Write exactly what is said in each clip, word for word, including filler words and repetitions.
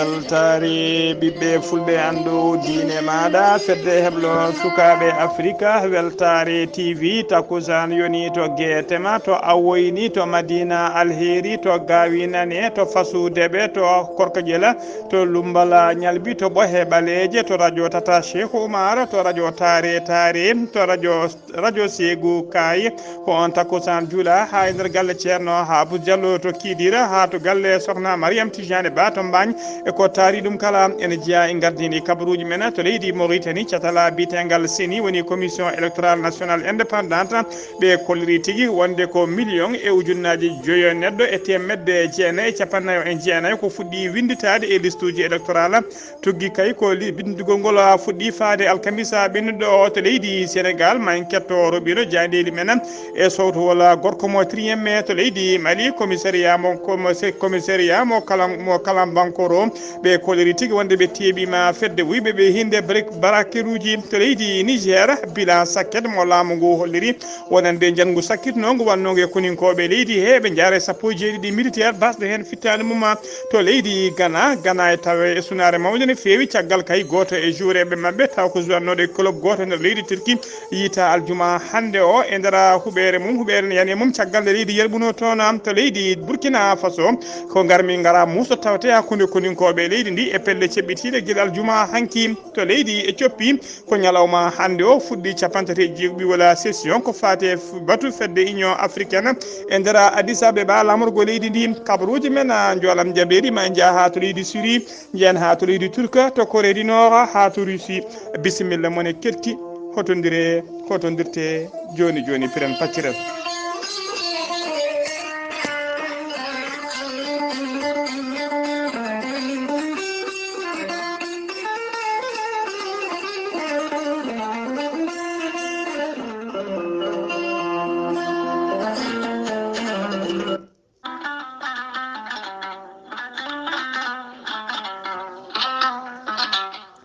Weltaare ɓiɓɓe fulɓe, anndu diine maaɗa, fedde heblo sukaaɓe Afrika, Weltaare T V, takkusaan yoni to geete ma, to Awoyni, to Madina Alheri, to Gaawi Nane, to Fasu Deɓe, to Korka Ƴela, to Lumbala Ñalbi, to Ɓohe Ɓaleeje, to radio Tata Cheikh Oumar, to radio Taare Taare, to radio radio Seegu Kaay. Ko on takkusaan juula haa e nder galle Ceerno Habu Jallo to Kidira, haa to galle Sokhna Mariam Tijani Ba to Mbaañ. E ko taari ɗum kala, ene jeyaa e gardini kabaruuji men to leydi Mauritanie, catala biyetengal seni, woni Commission Électorale Nationale Indépendante. Ɓe kolliri tigi wonde ko million e ujunnaaji joyo neɗɗo e teemedde jeenayi e cappannayo e jeenayi ko fuɗɗi winnditaade e listuuji électorale. Tuggi kay ko li-, binndugol ngol fuɗɗi faade alkamisa ɓennuɗo o to leydi Senegal. Ma en ketto roɓino jaayndeeli men e sowtowol gorko mo triyemme to leydi Mali, commissariat mo, commissaire-, commissariat mo kala, mo kalambankoro. Ɓe koliri tigi wonde ɓe teeɓima fedde wuyɓe ɓe hinde brak-, barakeruji to leydi Niger, bilan sakket mo laamu ngu holliri wonande njanngu sakkitnongu wannongu e koninkoɓe leydi he ɓe jaare sappo e jeeɗiɗi militaire basɗo hen fittaande mum to leydi Ghana. Ghana e tawe e sunaare mawnde no feewi, caggal kay gooto e joueurɓe maɓɓe taw ko jouatnooɗo e club gooto e nder leydi Turquie, yiyta aljuma hannde o e nder huɓeere mum, huɓeere ne yani e mum caggal nde leydi yerɓuno toon to leydi Burkina Faso. Ko ngarmi ngara muuso tawte hakkunde koninkoɓe leydi ndi e pelle ceɓɓitiiɗe gila aljuma hanki to leydi Éthiopie. Ko ñalawma hannde o fuɗɗi capanɗe tati e jeeguɓi wala session ko faati e f-, batu fedde Union Africaine e nder Addis Abeba lamorgo leydi ndi. Kabaruuji men, a, njoolam jabeeri ma en njaha haa to leydi Syrie, njeyen haa to leydi Turka, to Corée du Nord, haa to Russie. Bisimilla mon e kelti, hotondire, hotondirte jooni jooni, piren pacciren.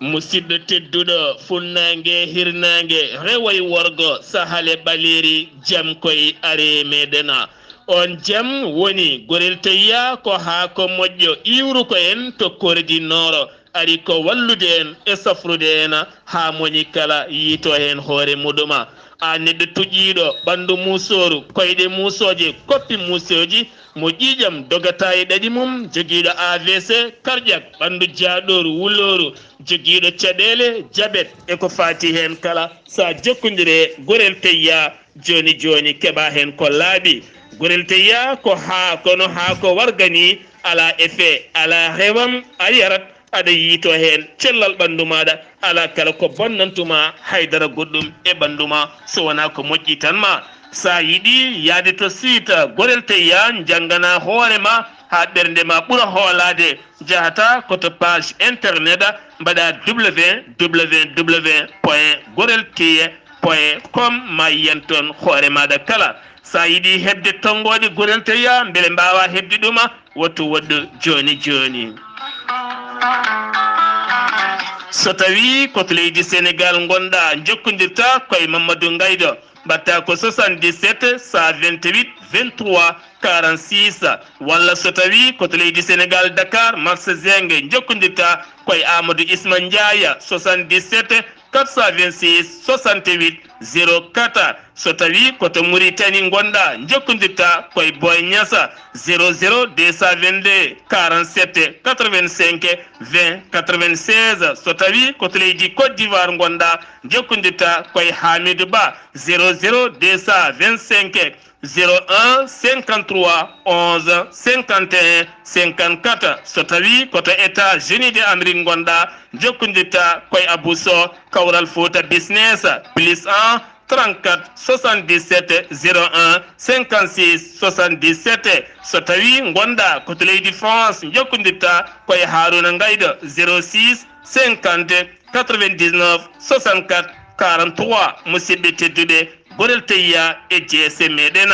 Musidɗo tedduɗo, funnaange, hirnaange, rewo e worgo, sahale ɓaleeri, jam koy are meɗen. On jam woni Gorel Teyya, ko haa ko moƴƴo iwru ko en to Corée du Nord. Ari ko wallude en e safrude en haa moni kala yiito heen hoore muɗum. A neɗɗo tuƴiiɗo ɓanndu muusooru, koyɗe muusooje, koppi muusooji, mo ƴiiƴam dogata e ɗaɗi mum, jogiiɗo A V C, cardiaque, ɓanndu jaaɗooru, wulooru, jogiiɗo caɗeele, jabet e ko faati heen kala. So a jokkondire Gorel Teyya jooni jooni, keɓa heen ko laaɓi. Gorel Teyya ko haa, kono haa ko warga ni, alaa effet, alaa rewam, a yarat, aɗa yiito heen cellal ɓanndu maaɗa, alaa kala ko bonnantuma haydara goɗɗum e ɓanndu ma, so wonaa ko moƴƴi tan ma. So a yiɗi yahde to site Gorel Teyya, njanngana hoore ma haa ɓernde ma ɓura hoolaade, njahata ko to page internet, mbaɗa W W W point gorel teyya point com, ma yiyan toon hoore maaɗa kala. So a yiɗi heɓde tonngooɗe Gorel Teyya, mbele mbaawa heɓde ɗum, woto woɗɗu jooni jooni. So tawii ko to leydi Senegaal ngonɗaa, njokkondirta ko e Mamadou Ngaydo, mbaɗta ko soixante-dix-sept, cent vingt-huit, vingt-trois, quarante-six, walla so tawii ko to leydi Senegaal, Dakar, marché Zinc, njokkondirta ko e Amadou Isma Ndiaye, soixante-dix-sept, quatre cent vingt-six, soixante-huit, zéro quatre. So tawii ko to Mauritanie ngonɗaa, njokkondirta ko e Boy Niassa, zéro zéro deux cent vingt-deux, quarante-sept, quatre-vingt-cinq, vingt, quatre-vingt-seize. So tawii ko to leydi Côte d'Ivoire ngonɗaa, njokkondirta ko e Hamidou Ba, zéro zéro deux cent vingt-cinq, zéro un, cinquante-trois, onze, cinquante et un, cinquante-quatre. So tawii ko to États-Unis de Amérique ngonɗaa, njokkondirta ko e Abou Sow, Kawral Fouta Business, plus un, trente-quatre, soixante-dix-sept, zéro un, cinquante-six, soixante-dix-sept. So tawii ngonɗaa ko to leydi France, njokkondirta ko e Harouna Ngaydo, zéro six, cinquante, quatre-vingt-dix-neuf, soixante-quatre, quarante-trois. Musidɓe tedduɓe, Gorel Teyya e jeese meɗen.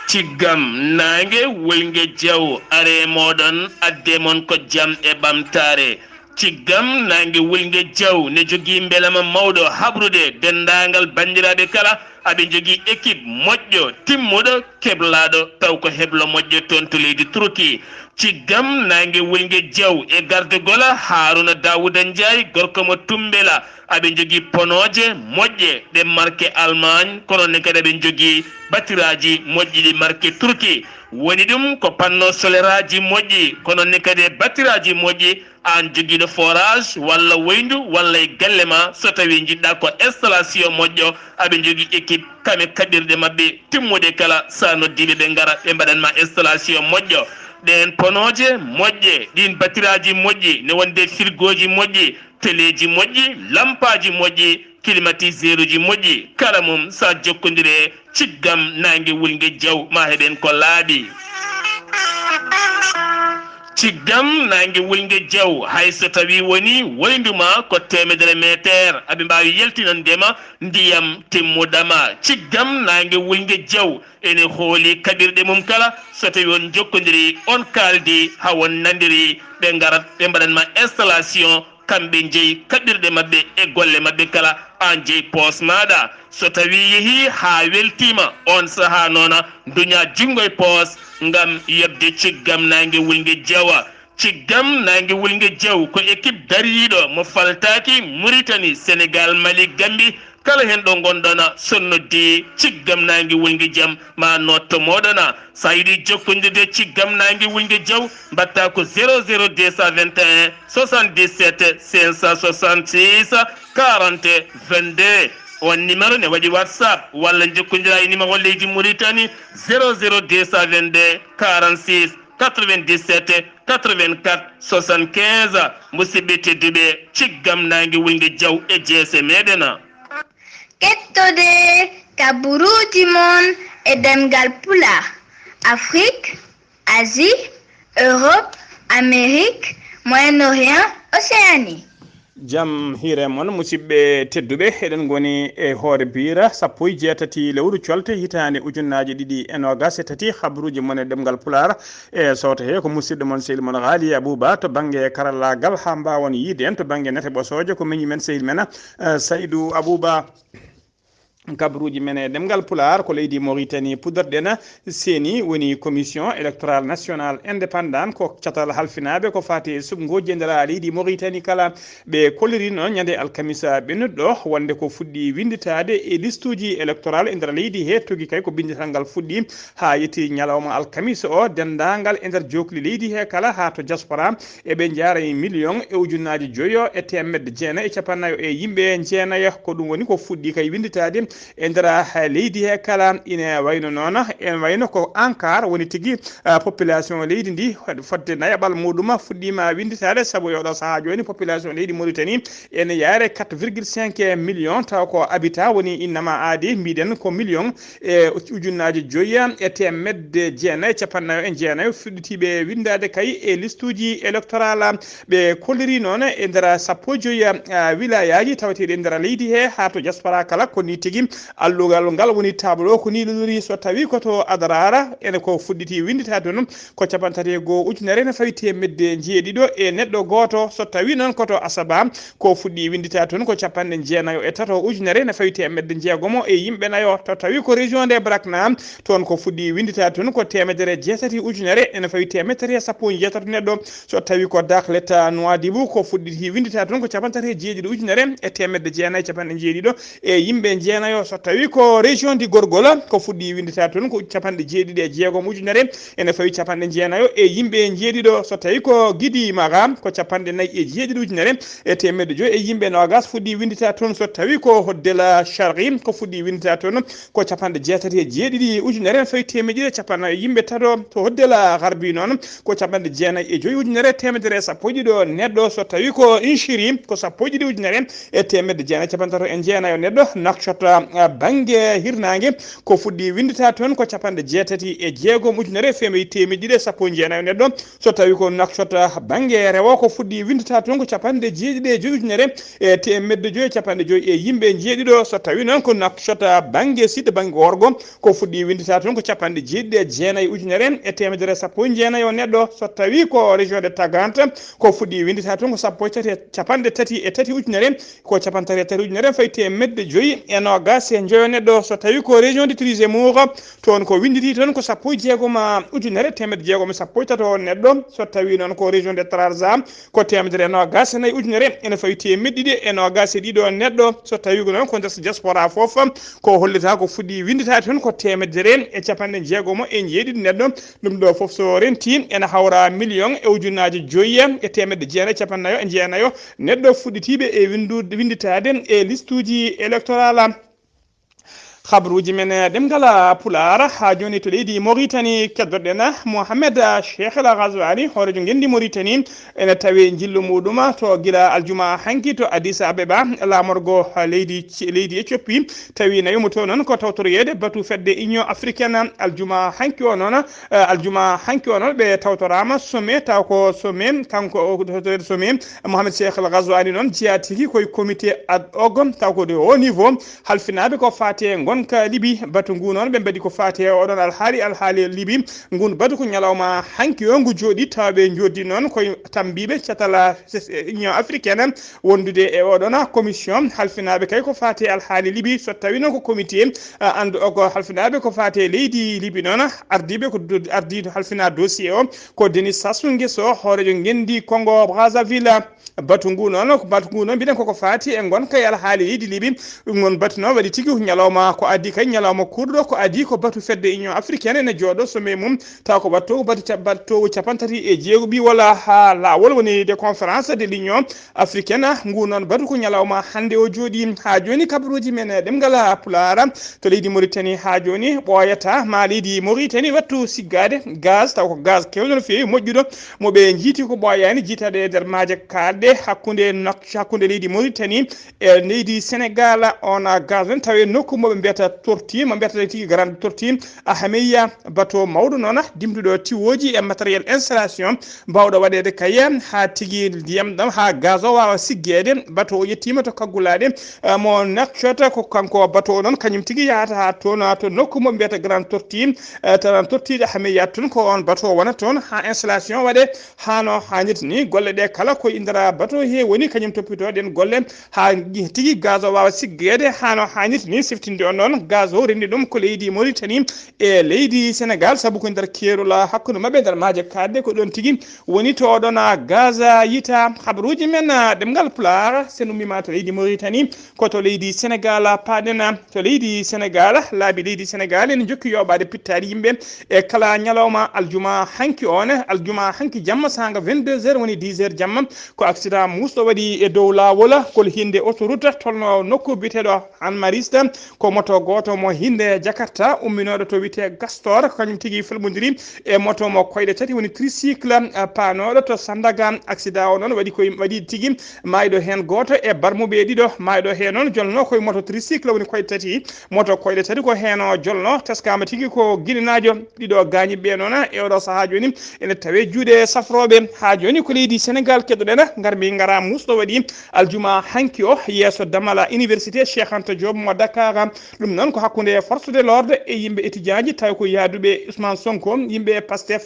Ciggam naange, wulnge jaw, are mooɗon, adde mon ko jam e ɓamtaare. Ciggam naange wulnge jaw ne jogii mbelama mawɗo haɓrude denndaangal banndiraaɓe kala aɓe njogii ekip moƴƴo, timmuɗo, keblaaɗo, taw ko heblo moƴƴo toon to leydi Turki. Ciggam naange wulnge jaw e gardegol Haaruna Daawuda Njaay, gorko mo Tummbela, aɓe njogii ponooje moƴƴe ɗe marke Allemagne, kono ne kadi aɓe njogii batiraaji moƴƴi ɗi marke Turki. Woni ɗum ko panno soleraaji moƴƴi, kono ne kadi e batiraaji moƴƴi. Aan jogiiɗo forage walla woyndu walla e galle ma, so tawii njiɗɗaa ko installation moƴƴo, aɓe njogii équipe kame kaɓirɗe maɓɓe timmude kala, sa noddiiɓe ɓe ngara ɓe mbaɗan ma installation moƴƴo. Ɗeen ponooje moƴƴe, ɗiin batiraaji moƴƴi, ne wonde firgooji moƴƴi, teleeji moƴƴi, lampaaji moƴƴi, klimatiseeruji moƴƴi, kala mum sa jokkondire ciggam naange wulnge jaw ma heɓen ko laaɓi. Ciggam naange wulnge jaw, hay so tawii woni woyndu ma ko teemedere meeteer, aɓe mbaawi yaltinande ma ndiyam timmuɗama. Ciggam naange wulnge jaw ene hooli kaɓirɗe mum kala, so tawii on njokkondirii, on kaaldi, haa on nandirii, ɓe ngarat ɓe mbaɗan ma installation, kamɓe njeyi kaɓirɗe maɓɓe e golle maɓɓe kala, aan jeyi poos maaɗa. So tawii yehii haa weltiima, oon sahaa noon, nduñaa junngo e poos ngam yoɓde ciggam naange wulnge jawa. Ciggam naange wulnge jaw ko ekip dariiɗo mo faltaaki Muritani, Senegaal, Mali, Gammbi, kala heen ɗo ngonɗon, so noddii ciggam naange wulnge jaw ma nootto mooɗon. So a yiɗi jokkondirde ciggam naange wulnge jaw, mbaɗtaa ko zéro zéro deux cent vingt et un soixante-dix-sept cinq cent soixante-six quarante vingt-deux. On numéro ne waɗi WhatsApp walla njokkondiraa e numéro leydi Muritani zéro zéro deux cent vingt-deux quarante-six quatre-vingt-dix-sept quatre-vingt-quatre soixante-quinze. Musidɓe tedduɓe, ciggam naange wulnge jaw e jeese meɗen. Kettode kaburuuji mon e ɗemngal Pulaar, Afrique, Asie, Europe, Amérique, Moyen-Orient, Océanie. Jam hiire mon, musidɓe tedduɓe, eɗen ngoni e hoore biira sappo e jeetati lewru colte hitaande ujunnaaje ɗiɗi e noogas e tati, habruuji mon e ɗemngal Pulaar. E sooto he ko musidɗo mon, sehil mon Haali Abuba to bannge karallaagal, haa mbaawon yiide en to bannge nete ɓosooje ko miñi men, sehil men, eh, Saydu Abuba. Kabaruuji men e ɗemngal Pulaar ko leydi Mauritanie puɗɗorɗen. C E N I woni Commission Électorale Nationale Indépendante, ko catal halfinaaɓe ko faati e suɓngooji e nder leydi Mauritanie kala. Ɓe kolliri noon ñande alkamisa ɓennuɗo wonde ko fuɗɗi winnditaade e listuuji électorale e nder leydi he, togi kay ko binndital ngal fuɗɗi haa yetti ñalawma alkamisa o. Denndaangal e nder jookli leydi he kala haa to diaspora, eɓe njaara e million e ujunnaaji joyo e teemedde jeenayi e capanɗe nayo e yimɓe jeenayo. Ko ɗum woni ko fuɗɗi kay winnditaade e nder, eh, leydi he kala. Ine wayno noon, en wayno ko Ankara woni tigi, eh, population leydi ndi, fodde nayaɓal muɗum fuɗɗiima winnditaade, sabu e oɗo sahaa jooni population leydi Mauritanie ene yaare quatre virgule cinq million, taw ko habitant woni innama aadi, mbiɗen ko million e ujunnaaji joyi e teemedde jeenayi e capanɗe nayo e jeenayi fuɗɗitiiɓe winndaade kay e listuuji électorale. Ɓe kolliri noon e nder sappo e joyi, ah, wilayaaji tawateeɗi e nder leydi he haa to diaspora kala, ko ni tigi allugal ngal woni tableau ko ni lolori. So tawi ko to Adarara, ene ko fuɗɗiti winnditaade toon ko capanɗe tati e goo ujunere ene fawi teemedde jeeɗiɗo e neɗɗo gooto. So tawi noon ko to Asaba, ko fuɗɗi winnditaade toon ko capanɗe jeenayo e tato ujunere ene fawi teemedde jeegomo e yimɓe nayo. To tawi ko région de Brakna, toon ko fuɗɗi winnditaade toon ko teemedere jeetati ujunere ene fawi teemedere e sappo e jeetati neɗɗo. So tawi ko Dakhlet, Nouadhibou, ko fuɗɗiti winnditaade toon ko capanɗe tati e jeeɗiɗi ujunere e teemedde jeenayi e capanɗe jeeɗiɗo e yimɓe jeenayo. So tawi ko région de Gorgol, ko fuɗɗi winnditaade toon ko capanɗe jeeɗiɗi e jeegom ujunere ene fawi capanɗe jeenayo e yimɓe jeeɗiɗo. So tawi ko Gidi Maga, ko capanɗe nayi e jeeɗiɗi ujunere e teemedde joyi e yimɓe noogas fuɗɗi winnditaade toon. So tawi ko Hoddela Sharqi, ko fuɗɗi winnditaade toon ko capanɗe jeetati e jeeɗiɗi ujunere ene fawi teemedde ɗiɗi e capanɗe nayo e yimɓe tato. To Hoddela Garbi noon, ko capanɗe jeenayi e joyi ujunere teemedere e sappo e ɗiɗo neɗɗo. So tawi ko Inchiri, ko sappo e ɗiɗi ujunere e teemedde jeenayi e capanɗe tato e jeenayo neɗɗo. Nakchota Bannge hirnaange, ko fuɗɗi winndita toon ko capanɗe jeetati e jeegom ujunere feemedi teemedde ɗiɗi e sappo e jeenayo neɗɗo. So tawi ko Nouakchott, bannge rewo, ko fuɗɗi winndita toon ko capanɗe jeeɗiɗi e joyi ujunere e teemedde joyi e capanɗe joyi e yimɓe njeeɗiɗo. So tawi noon ko Nouakchott, bannge sud, bannge worgo, ko fuɗɗi winndita toon ko capanɗe jeeɗiɗi e jeenayi ujunere e teemedere sappo e jeenayo neɗɗo. So tawi ko région de Tagant, ko fuɗɗi winndita toon ko sappo e tati, capanɗe tati e tati ujunere, ko capanɗe tati e tati ujunere fayi teemedde joyi e noogaas e njoyo neɗɗo. So tawi ko région de Toulouse e Moura, toon ko winnditi toon ko sappo e jeegom ujunere teemedde jeegom e sappo e tato neɗɗo. So tawi noon ko région de Trarza, ko teemedere e noogaas e nayi ujunere ene fawi teemedde ɗiɗi e noogaas e ɗiɗo neɗɗo. So tawi ko noon ko nder diaspora fof, ko hollita ko fuɗɗi winndita toon ko teemedere e capanɗe jeegom e jeeɗiɗi neɗɗo. Ɗum ɗo fof so renti ene hawra million e ujunnaaji joyi e teemedde jeenayi e capanɗe nayo e jeenayo neɗɗo fuɗɗitiiɓe e winndu-, winnditaade e listuuji électoral. Habruuji men, eh, ɗemngal Pulaar, haa jooni to leydi Mauritanie, keddoɗen Mohamed Cheikh El Ghazouani, hooreejo ngenndi Mauritanie, ene tawi njillu muɗum to gila aljuma hanki to Addis Abeba, laamorgo leydi, leydi Éthiopie. Tawi nawi mo to noon ko tawtoroyeede batu fedde Union Africaine. Aljuma hanki o noon, eh, aljuma hanki o noon ɓe tawtoraama sommet, taw ko sommet, kanko o tawtoreede sommet, Mohamed Cheikh El Ghazouani noon jeyaa tigi koye comité ad hoc, taw ko de haut niveau, halfinaaɓe ko faati e ngonka Libi. Batu ngu noon ɓe mbaɗi ko faati e oɗon alhaali, alhaali Libi. Ngun batu ko ñalawma hanki o ngu jooɗi, tawa ɓe jooɗi noon koye tambiiɓe catala Union Africaine wondude e oɗon commission halfinaaɓe kay ko faati e alhaali Libi. So tawi noon ko comité, a, anndu o ko halfinaaɓe ko faati e leydi Libi noon, ardiiɓe ko do-, ardiiɗo halfina dossier o ko Denis Sassou Nguesso, hooreejo ngenndi Congo Brazzaville. Batu ngu noon, batu ngu noon mbiɗen koko faati e ngonka e alhaali leydi Libi. Ɗum noon batu noon waɗi tigi ñalawma ko adii kay ñalawma kurɗo, ko adii ko batu fedde Union Africaine ene jooɗo sommet mum, taw ko battoowo batu cap-, battoowo capanɗe tati e jeegoɓi walla haa laawol woni de conférence de l'Union Africaine. Ngu noon batu ko ñalawma hannde o jooɗi. Haa jooni kabaruuji men ɗemngal Pulaar to leydi Mauritanie haa jooni ɓooyata ma leydi Mauritanie wattu siggaade gaz, taw ko gaz keewɗo no feewi moƴƴuɗo mo ɓe njiiti ko ɓooyaani jiitaade e nder maaje kaalɗe hakkunde Nouak-, hakkunde leydi Mauritanie e leydi Sénégal. On gaz on tawi nokku mo ɓe mbiyata Tortue, mo mbiyata tigi Grande Tortue, Ahameyya, bateau mawɗo noon dimduɗo tiwooji e matériel installation baawɗo waɗeede kay haa tigi ndiyam ɗam, haa gaz o waawa siggeede. Bateau o yettiima to kaggulaaɗe, eh, mo Nouakchott, ko kanko bateau o noon, kañum tigi yahata haa toon, to nokku mo mbiyata Grande Tortue, eh, tan Tortue de Ahameyya toon, ko on bateau wona toon haa installation waɗe haa no haanirta ni. Golle ɗe kala ko indira bateau he woni, kañum toppitoo ɗen golle haa gi-, tigi gaz o waawa siggeede haa no haanirta ni. Siftinde on noon, gaz o renndi ɗum ko leydi Mauritanie e leydi Sénégal, sabu ko nder keerol hakkunde maɓɓe nder maaje kaalɗe, ko ɗoon tigi woni to ɗon gaz yiita. Habaruuji men, ah, ɗemngal Pulaar, sen ummiima to leydi Mauritanie, ko to leydi Sénégal paaɗen. To leydi Sénégal, laabi leydi Sénégal ene njokki yooɓaade pittaali yimɓe e kala ñalawma aljuma hanki on, aljuma hanki jamma saanga vingt-deux heures woni dix heures jamma, ko accident muusɗo waɗi e dow laawol, kol hinnde autoroute tolno nokku biyeteeɗo Hann Mariste, ko moto gooto mo hinnde Jakarta umminooɗo to wiyetee Castor, ko kañum tigi felɓondiri e moto mo koyɗe tati woni tricycle, eh, paanooɗo to Sandaga. Accident o noon waɗi koye, waɗi tigi maayɗo heen gooto e barmuɓe ɗiɗo. Maayɗo heen noon jolno koye moto tricycle woni koyɗe tati. Moto koyɗe tati ko heen o jolno, teskaama tigi ko Ginenaajo. Ɗiɗo gaañiiɓe ɓe noon e oɗo sahaa jooni ene tawee juuɗe safrooɓe. Haa jooni ko leydi Sénégal keɗoɗen, ngarmi ngara muusɗo waɗi aljuma hanki o yeeso damala Université Cheikh Anta Diop mo Dakar. Ɗum noon ko hakkunde force de l'ordre e yimɓe étudiant ji, tawi ko yahduɓe Ousmane Sonko, yimɓe Pastef,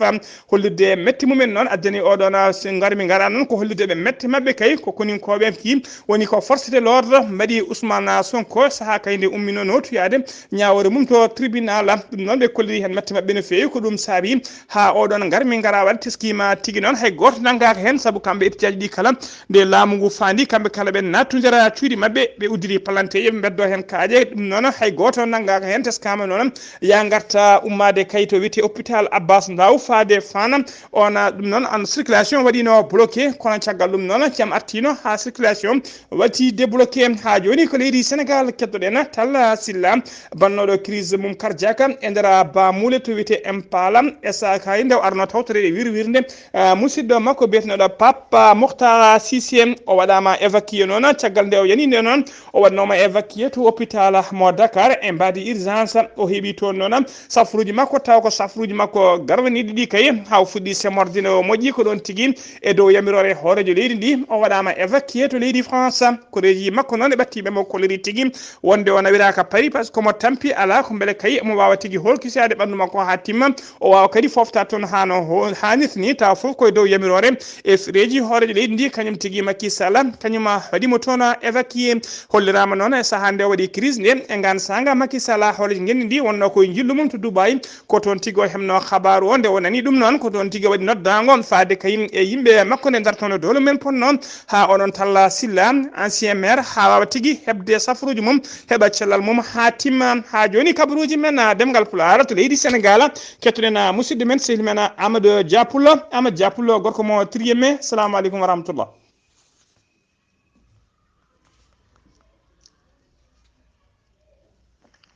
hollirde mette mumen noon addani oɗon, ah, so ngarmi ngara noon ko hollirde ɓe mette maɓɓe kay ko koninkooɓe ki woni ko force de l'ordre mbaɗi Ousmane Sonko sahaa kay nde ummino notoyaade ñaawoore mum to tribunal. Ɗum noon ɓe kolliri heen mette maɓɓe no feewi, ko ɗum saabi haa oɗon ngarmi ngara waɗa teskiima tigi noon hay gooto nanngaaka heen, sabu kamɓe étudiant ji ɗi kala nde laamu ngu faandi kamɓe kala ɓe nattondira cuuɗi maɓɓe, ɓe uddiri palante yo ɓe mbeddoo heen kaaƴe. Ɗum noon hay Gooto nanngaaka heen, teskaama noon, yaa ngarta ummaade kay to wiyetee hôpital Abbas Ndao faade Fana. On, ah, ɗum noon, an circulation waɗiino bloqué, kono caggal ɗum noon, jam artiino haa circulation waɗti débloqué. Haa jooni ko leydi Sénégal keddoɗen Talla Sylla, bannooɗo crise mum cardiaque e nder baamuule to wiyetee Impala. E saaka nde o arno tawtoreede wirwirnde, ah, musidɗo makko biyeteeɗo Papa Mokhtar Cissé, o waɗaama évacué noon. Caggal nde o yani nde noon, o waɗnooma évacué to hôpital mo Dakar e mbaadi urgence. O heɓi toon noon safruuji makko, tawa ko safruuji makko garwaniiɗi ɗi kay, haa o fuɗɗi semorde nde o moƴƴi ko ɗoon tigi. E dow yamiroore hooreejo leydi ndi, o waɗaama évacué to leydi France. Koreeji makko noon e ɓattiiɓe mo kolliri tigi wonde o nawiraaka Paris, par ce que mo tampi alaa ko mbele kay mo waawa tigi holkisaade ɓanndu makko haa timma. O waawa kadi foofta toon haa no ho-, haanirta ni, tawa fof koye dow yamiroore e reeji hooreejo leydi ndi, kañum tigi Macky Sall, kañum waɗi mo toon évacué. Holliraama noon e sahaa nde o waɗi crise nde, e ngaan saanga Macky Sall, hooreejo ngenndi ndi, wonnoo koye njillu mum to Dubai. Ko toon tigi o heɓnoo kabaaru o, nde o nani ɗum noon, ko toon tigi o waɗi noddaango faade kay e yimɓe makko nde ndartono dowla men ponno haa oɗon Talla Sylla, ancien maire, haa waawa tigi heɓde safruuji mum, heɓa cellal mum haa timma. Haa jooni kabaruuji men, ah, Demngal Pulaar to leydi Senegaal, kettoɗen, ah, musidɗo men, sehil men, ah, Amadou Dia Pullo. Amadou Dia Pullo, gorko mo Triyemme. Salamu aleykum wa rahmatullah.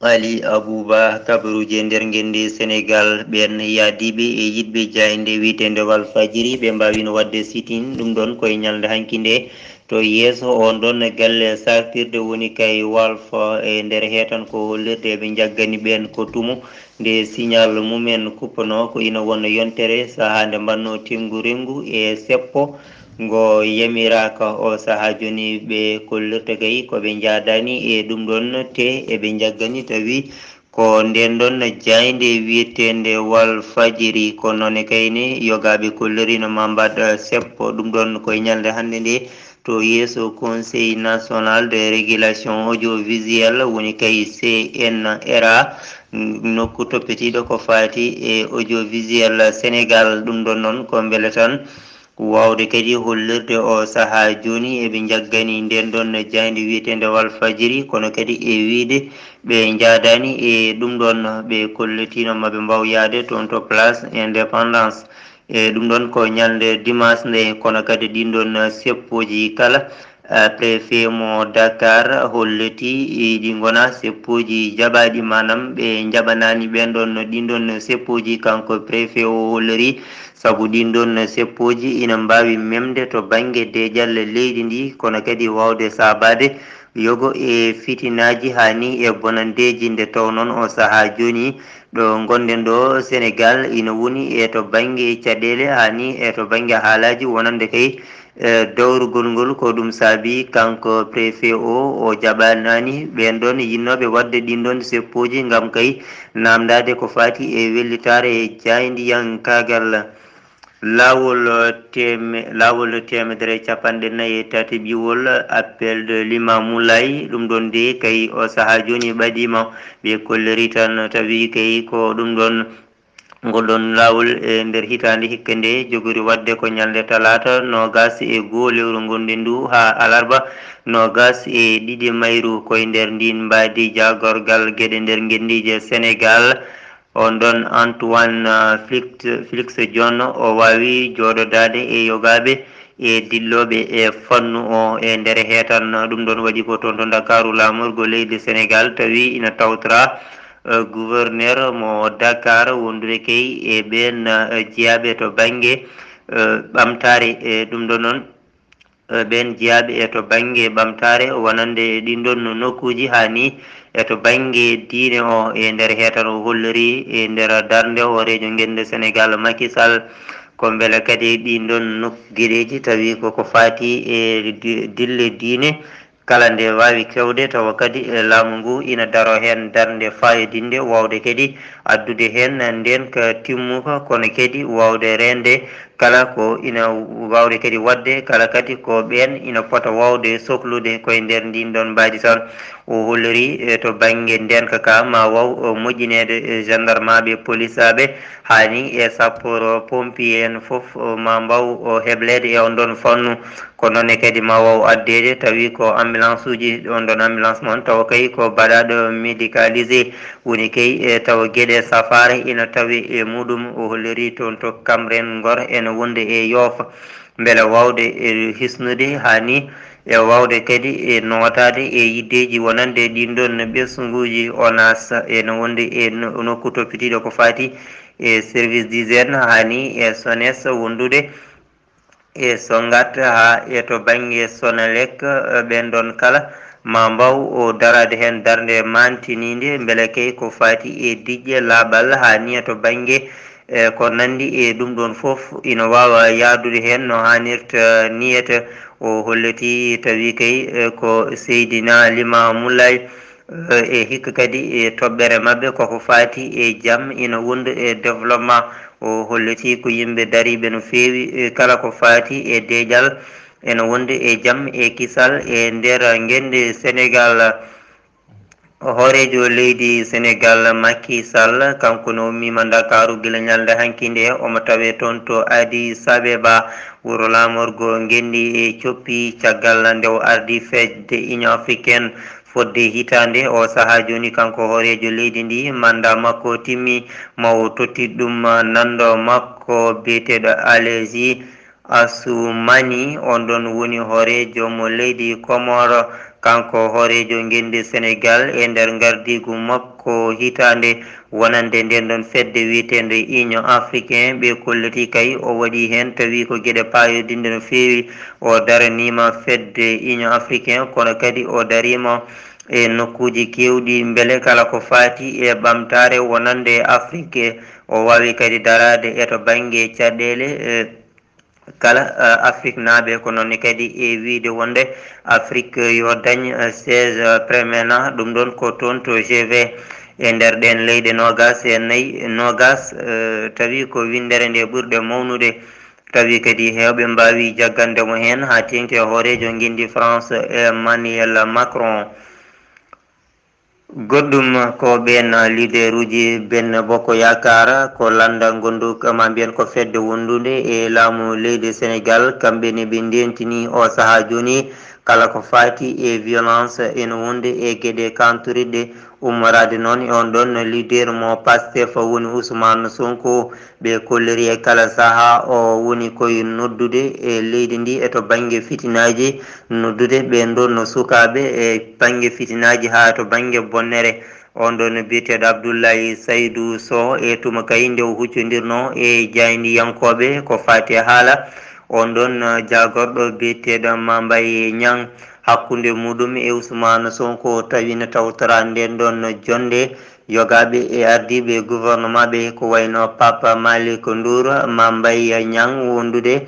Ali Abouba, kabaruuji e nder ngenndi Senegaal, ɓeen yaadiiɓe e yiɗɓe jaaynde wiyeteende Walfadjiri, ɓe mbaawino waɗde sitin ɗum ɗoon koye ñalnde hanki nde. To yeeso oon ɗoon galle saftirde woni kay Walf, e nder heetan ko hollirde eɓe njaggani ɓeen ko tumu, nde signal mumen kuppanoo ko ina wonno yontere sahaa nde mbaɗnoo teŋngu renngu e seppo ngo yamiraaka. O sahaa jooni ɓe kollirta kay ko ɓe njaadaani e ɗum ɗoon, te eɓe njaggani tawi ko ndeen ɗoon jaaynde wiyeteende Walfadjiri. Ko noon e kayne yogaaɓe kolliri no maa mbaɗ, eh, seppo. Ɗum ɗoon ko e ñalnde hannde nde to yeeso Conseil National de Régulation Audiovisuelle, woni kay C N R A, nokku toppitiiɗo ko faati e audiovisuel Senegaal. Ɗum ɗoon noon ko mbele tan waawde kadi hollirde o sahaa jooni eɓe njaggani ndeen ɗoon jaaynde wiyeteende Walfadjiri, kono kadi e wiyde ɓe njaadaani e ɗum ɗoon, ɓe kollitiino ma ɓe mbaaw yahde toon to Place Indépendance. E ɗum ɗoon ko ñalnde dimanche nde, kono kadi ɗiin ɗoon seppooji kala, eh, préfet mo Dakar holliti, eh, ɗi ngona seppooji jaɓaaɗi, maanaam ɓe njaɓanaani ɓeen ɗoon, ɗiin ɗoon seppooji. Kanko préfet o holliri, sabu ɗiin ɗoon seppooji ina mbaawi memde to bannge deeƴal leydi ndi, kono kadi waawde saabaade yogo e fitinaaji haa ni e bonanndeeji. Nde taw noon o sahaa jooni ɗo ngonɗen ɗo Senegaal ina woni e to bannge caɗeele haa ni e to bannge haalaaji wonande kay, eh, dawrugol ngol. Ko ɗum saabi kanko préfet o, o jaɓanaani ɓeen ɗoon yinnooɓe waɗde ɗiin ɗoon seppooji ngam kay naamndaade ko faati e wellitaare e jaayndiyankaagal. Laawol teme-, laawol teemedere e capanɗe nayi e tati ɓiwol, appel de Limamou Laye, ɗum ɗoon de kay o sahaa jooni ɓadiima, ɓe kolliri tan tawi kay ko ɗum ɗoon, ngol ɗoon laawol e nder hitaande hikka nde jogori waɗde ko ñalnde talaata noogaas e goo lewru ngonɗen ndu haa alarba noogaas e ɗiɗi mayru. Ko e nder ndiin mbaadi jaagorgal geɗe nder ngenndiije Senegaal, on ɗoon Antoine, uh, Félix, Félix Diome o waawi jooɗodaade e yogaaɓe e dillooɓe e fannu o e nder heetan. Ɗum ɗoon waɗi ko toon to Ndakaaru laamorgo leydi Senegaal tawi ina tawtora, uh, gouverneur mo Dakar wondude kay e ɓeen, uh, jeyaaɓe to bannge, uh, ɓamtaare. E ɗum ɗoon noon, eh, ɓeen jeyaaɓe e to bannge ɓamtaare wonande e ɗiin ɗoon nokkuuji haa ni e to bannge diine o e nder heetan o holliri e nder darnde hooreejo ngennde Senegaal Macky Sall. Ko mbele kadi ɗiin ɗoon nok-, geɗeeji tawi koko faati e di-, dille diine kala nde waawi kewde tawa kadi, eh, laamu ngu ina daro heen darnde faayodinnde waawde kadi addude heen ndeenka timmuka, kono kadi waawde reende kala ko ina waawde kadi waɗde, kala kadi ko ɓeen ina pota waawde soklude koye nder ndiin ɗoon mbaadi tan. O holliri e to bannge ndeenka ka ma waaw, o, moƴƴineede, e, gendarmaaɓe, polisaaɓe, haa ni e sapeurs pompiers en fof, o, ma mbaaw, o, hebleede e on ɗoon fannu. Ko noon ne kadi ma waaw addeede tawi ko ambulance uji, on ɗoon ambulance mon tawa kay ko baɗaaɗo médicalisé, woni kay e tawa geɗe safaara ina tawe e muɗum. O holliri toon to Kamren Ngor ene wonde e Yoof, mbele waawde e hisnude haa ni e waawde kadi e nootaade e yiddeeji wonande ɗiin ɗoon ɓesnguuji. ONAS ene wonde e no-, nokku toppitiiɗo ko faati e service d'hygiène haa ni e SONES wondude e Songat haa e to bannge Sonelec, e, ɓeen ɗoon kala ma mbaaw o daraade heen darnde maantiniinde, mbele kay ko faati e diƴƴe laaɓal haa ni e to bannge, e, ko nanndi e ɗum ɗoon fof ina waawa yahdude heen no haanirta niyata. O holliti tawi kay, e, ko Seydina Limaamu Laay, e, e hikka kadi e toɓɓere maɓɓe koko faati e jam ina wondu e développement. O holliti ko yimɓe dariiɓe no feewi, e, kala ko faati e deeƴal ene wonde e jam e kisal e nder ngenndi Senegaal. Hooreejo leydi Senegaal Macky Sall, kanko ne ummiima Ndakaaru gila ñalnde hanki nde, omo tawee toon to Addis Abeba, wuro laamorgo ngenndi e coppi, caggal nde o ardi fedde Union Africaine fodde hitaande. O sahaa jooni, kanko hooreejo leydi ndi, manda makko timmi, ma o totti ɗum nanndo makko biyeteeɗo Aleji Assoumani. On ɗon woni hooreejo mo leydi Komoro, kanko hooreejo ngenndi Senegaal, e nder ngardiigu makko hitaande wonande nden ɗon fedde wiyeteende Union Africain. Ɓe kolliti kay o waɗi heen, tawi ko geɗe paayodinɗe no feewi. O daraniima fedde Union Africain, kono kadi o dariima e nokkuuji keewɗi, mbele kala ko faati e ɓamtaare wonande Afrik, o waawi kadi daraade e to bannge caɗeele, e kala, eh, Afriknaaɓe. Ko noon ne kadi e wiyde wonde Afrik yo dañ, eh, siège, eh, permanent, ɗum ɗoon ko toon to G vingt. E nder ɗeen leyɗe noogaas e nayi, noogaas, eh, tawi ko winndere nde ɓurɗe mawnude, tawi kadi heewɓe mbaawi jaggande mo heen haa teeŋti e hooreejo ngenndi France, Emmanuel Macron. Goɗɗum ko ɓeen leaderuuji Benno Bokk Yaakaar, ko lannda ngondu, ma mbiyen ko fedde wondunde e laamu leydi Senegaal, kamɓe ne ɓe ndentini o sahaa jooni kala ko faati e violence ene wonde e geɗe kanturiɗe. Ummoraade noon e on ɗon leader mo Pastef woni Ousmane Sonko, ɓe kolliri e kala sahaa o woni koye noddude e leydi ndi e to bannge fitinaaji, noddude ɓeen ɗon no sukaaɓe e bannge fitinaaji haa to bannge bonnere. On ɗon biyeteeɗo Abdoulaye Saydou Sow e tuma kay nde o huccondirno e jaayndiyankooɓe ko faati e haala on ɗon, eh, jaagorɗo biyeteeɗo Mame Mbaye Niang hakkunde muɗum e Ousmane Sonko, tawi no tawtora nden ɗon jonnde yogaaɓe e ardiiɓe gouvernement ɓe ko wayno Pape Malick Ndour, Mame Mbaye Niang wondude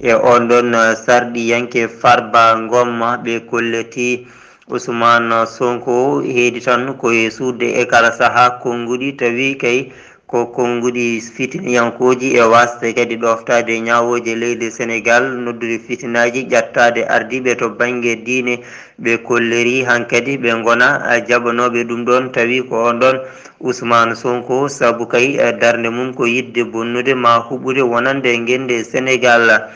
e on ɗon, eh, sarɗiyanke Farba Ngom. Ɓe kolliti Ousmane Sonko heedi tan ko e suuɗde e kala sahaa konnguɗi, tawi kay ko konnguɗi fitiniyankooji e waasde kadi ɗooftaade ñaawooje leydi Senegaal, noddude fitinaaji, ƴattaade ardiiɓe to bannge diine. Ɓe kolliri hankadi ɓe ngona, a, jaɓanooɓe ɗum ɗoon, tawi ko on ɗoon Ousmane Sonko, sabu kay, a, darnde mum ko yiɗde bonnude ma huɓɓude wonande ngenndi Senegaal.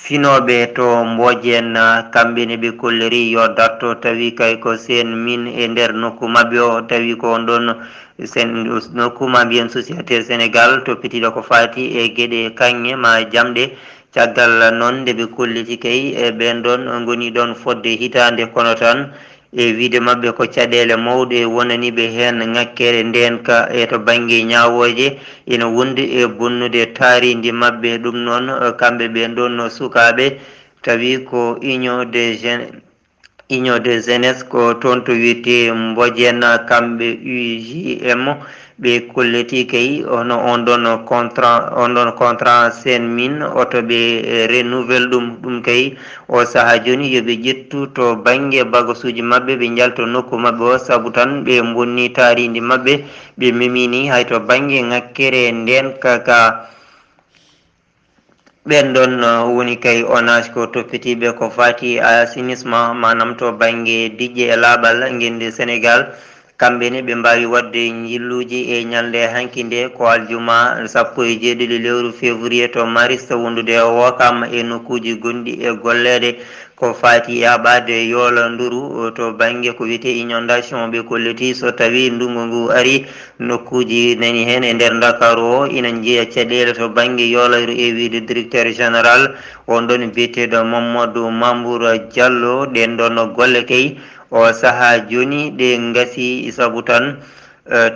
Finooɓe to Mboojeen, kamɓe ne ɓe kolliri yo darto, tawi kay ko seen min e nder nokku maɓɓe o, tawi ko on ɗon sen-, nokku ma mbiyen société Sénégal toppitiiɗo ko faati e geɗe kaŋŋe ma jamɗe. Caggal noon nde ɓe kolliti kay e ɓeen ɗon ngoni ɗon fodde hitaande, kono tan e wiyde maɓɓe ko caɗeele mawɗe wonani ɓe heen ŋakkere ndeenka e to bannge ñaawooje ina wondi e bonnude taarindi maɓɓe. Ɗum noon, kamɓe ɓeen ɗon sukaaɓe, tawi ko Union des Jeunes, Union des Jeunes ko toon to wiyetee Mboojeen, kamɓe U J M, Ɓe kolliti kay hono on ɗon contrat, on ɗon contrat sen min oto ɓe renouvelle ɗum. Ɗum kay o saha joni yo ɓe ƴettu to bannge bagasuji maɓɓe, ɓe njalto nokku maɓɓe o, sabu tan ɓe bonni taarindi maɓɓe, ɓe memini hay to bannge ŋakkere nden kaka. Ɓen ɗon woni kay onage ko toppitiiɓe ko faati e assainissement, maanaam to bannge diƴƴe e laaɓal ngenndi Senegaal. Kamɓe ne ɓe mbaawi waɗde njilluuji e ñalnde hanki nde ko aljuma sappo e jeeɗiɗi lewru février to Mariste wondude e Ouakam e nokkuuji gonɗi e golleede ko faati e aɓaade yoolanduru to bannge ko wiyetee inondation. Ɓe kolliti so tawii ndunngu ngu arii, nokkuuji nani heen e nder Ndakaaru o ina njeya caɗeele to bannge yoolayru e wiyde directeur général on ɗon biyeteeɗo Mamadou Mamour Diallo. Ɗeen ɗon golle kay o sahaa jooni ɗe ngasi sabu tan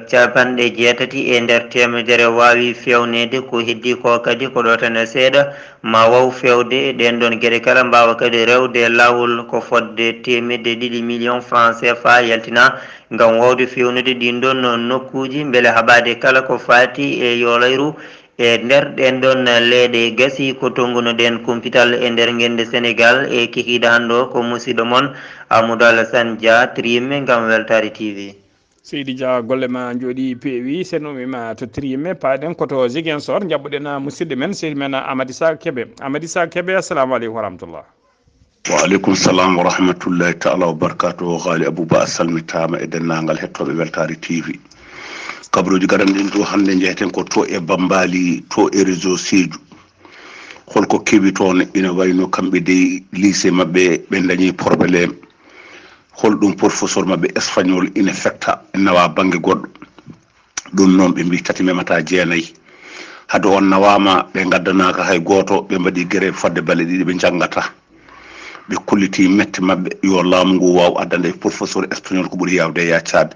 capanɗe jeetati e nder teemedere waawi feewneede, ko heddii ko kadi ko ɗo tan e seeɗa ma waaw feewde. Ɗeen ɗon geɗe kala mbaawa kadi rewde laawol ko fotde teemedde ɗiɗi million franc C F A yaltina ngam waawde feewnude ɗiin ɗon nokkuuji mbele haɓaade kala ko faati e yoolayru e nder ɗeen ɗon leeɗe. Gasi ko tonngunoɗen kumpital e nder ngenndi Senegaal e kikiiɗe hannde o ko musiɗɗo mon Amadou Alassane Dia, triimme ngam Weltaare T V. Seydi Dia, golle ma njooɗii peewi, sennumi ma to triimme, paaɗen ko to Ziguinchor, njaɓɓuɗen musiɗɗo men, seydi men Amady Sa Kebe. Amady Sa Kebe, assalamu aleykum wa rahmatullah. Wa aleykum salam wa rahmatullahi taala wa barakatuhu. Haali Abouba a salmitaama e denndaangal hettooɓe Weltaare T V. Kabaruuji gadanɗi ɗin to hannde njeheten ko to e Bambaali, to e réseau Sédhiou. Holko kewi toon? Ina wayno kamɓe dey lycée maɓɓe ɓe dañi problème. Holɗum professeur maɓɓe espagnol ina fecca, nawa bannge goɗɗo. Ɗum noon ɓe mbii tati memata jeenayi. Hade on nawaama ɓe ngaddanaaka hay gooto, ɓe mbaɗi grève fodde balɗe ɗiɗi ɓe njanngataa. Ɓe kolliti mette maɓɓe yo laamu ngu waaw addande ɓe professeur espagnol ko ɓuri yaawde e yaccaade.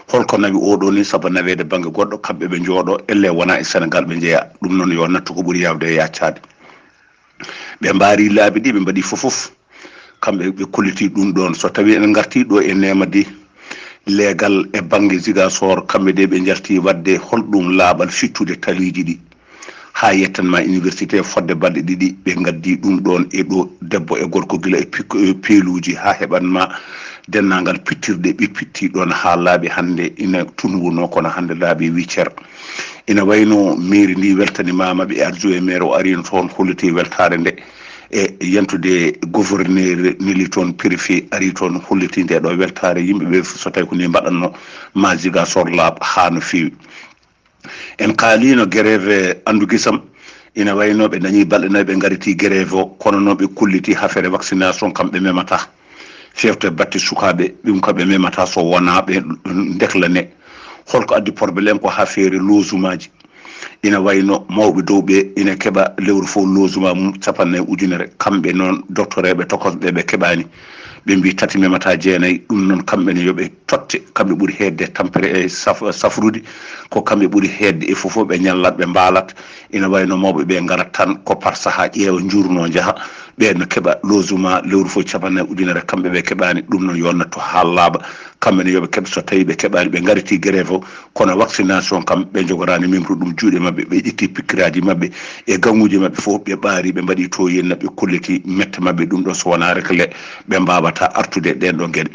Holko nawi oɗo ni sabu naweede bannge goɗɗo, kamɓe ɓe njooɗo, ellee wonaa e Senegaal ɓe njeyaa. Ɗum noon yo nattu ko ɓuri yaawde e yaccaade. Ɓe mbaari laabi ɗi, ɓe mbaɗi fof fof. Kamɓe ɓe kolliti ɗum ɗoon. So tawii en ngartii ɗo e Neema de, leegal e bannge Ziguinchor, kamɓe de ɓe njalti waɗde holɗum laaɓal fittude taliiji ɗi. Haa yettan ma université fodde balɗe ɗiɗi, ɓe ngaddi ɗum ɗoon e ɗo debbo e gorko gila e pik-, e peeluuji haa heɓan ma denndaangal pittirɗe ɓe pitti ɗoon haa laaɓi hannde ina tunwunoo kono hannde laaɓi wiccer. Ina wayno mairie ndi weltanimaama ɓe adjoint maire o arii toon holliti weltaare nde e yentude gouverneur neli toon préfet arii toon holliti nde ɗo weltaare yimɓe ɓe so tawi ko ni mbaɗatno ma Ziguinchor laaɓ haa no feewi. En kaalino grève anndu gisam, ina wayno ɓe dañi balɗe nayi ɓe ngariti grève o, kono noon ɓe kolliti hafere vaccination kam ɓe memata. Fewte batte sukaaɓe, ɗum kam ɓe memata so wonaa ɓe ndeklane. Holko addi problème ko hafere logement ji. Ina wayno mawɓe dow ɓe ina keɓa lewru fof logement mum capanɗe nayi ujunere. Kamɓe noon doctoreeɓe tokosɓe ɓe keɓaani. Ɓe mbii tati memata jeenayi, ɗum noon kamɓe ne yo ɓe totte, kamɓe ɓuri heedde tampere e saf-, safrude, ko kamɓe ɓuri heedde e fof fof ɓe ñallat, ɓe mbaalat. Ina wayno mawɓe ɓe ngarat tan ko par sahaa ƴeewa njuurnoo njaha, ɓe no keɓa logement lewru fof capanɗe nayi ujunere, kamɓe ɓe keɓaani. Ɗum noon yo nattu haa laaɓa, kamɓe ne yo ɓe keɓ, so tawii ɓe keɓaani ɓe ngariti grève o, kono vaccination kam ɓe njogoraani memru ɗum juuɗe maɓɓe, ɓe ƴetti pikkiraaji maɓɓe e gaŋuuji maɓɓe fof ɓe ɓaari, ɓe mbaɗi to yenna, ɓe kolliti mette maɓɓe ɗum ɗo so wonaa réglé ɓe mbaawata artude ɗeen ɗo geɗe.